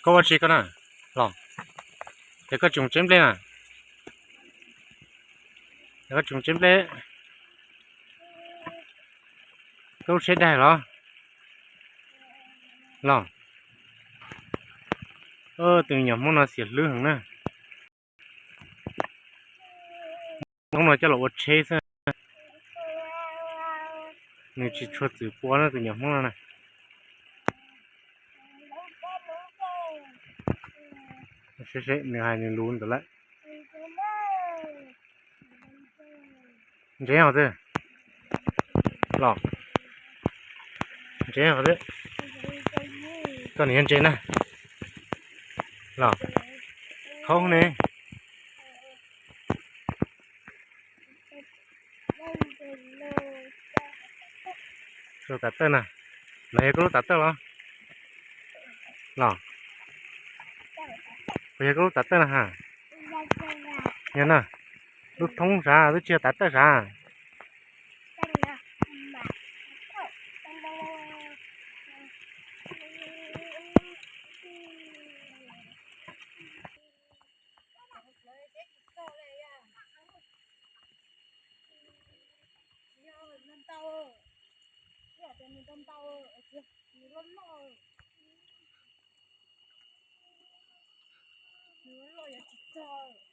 Koj ua tsi koj na? Los, ces koj tsis mus tseb nplej na? Ces koj tsis mus tseb nplej, koj lub tsheb daig los? Los, tus me nyuam Hmoob no xiam hlwb heev na. Hmoob no coj los ua tsheb xwb, nws tsis tshua txwm pua na tus nyuam Hmoob no na. Seb seb nws hais nws lus ntawd lawm. Ntsev hov xwb. Los, ntsev hov xwb. Koj niam yog ntsev na. Los, thaub ne. Lub tav tawj na, no yog koj lub tav tawj los? Los, puas yog koj lub tav tawj na ha? Yog na, lub thoob sav twb tsis yog tav tawj sav. Yog nws ntau, ntau, nws loj loj, nws loj loj yuav tsis txog.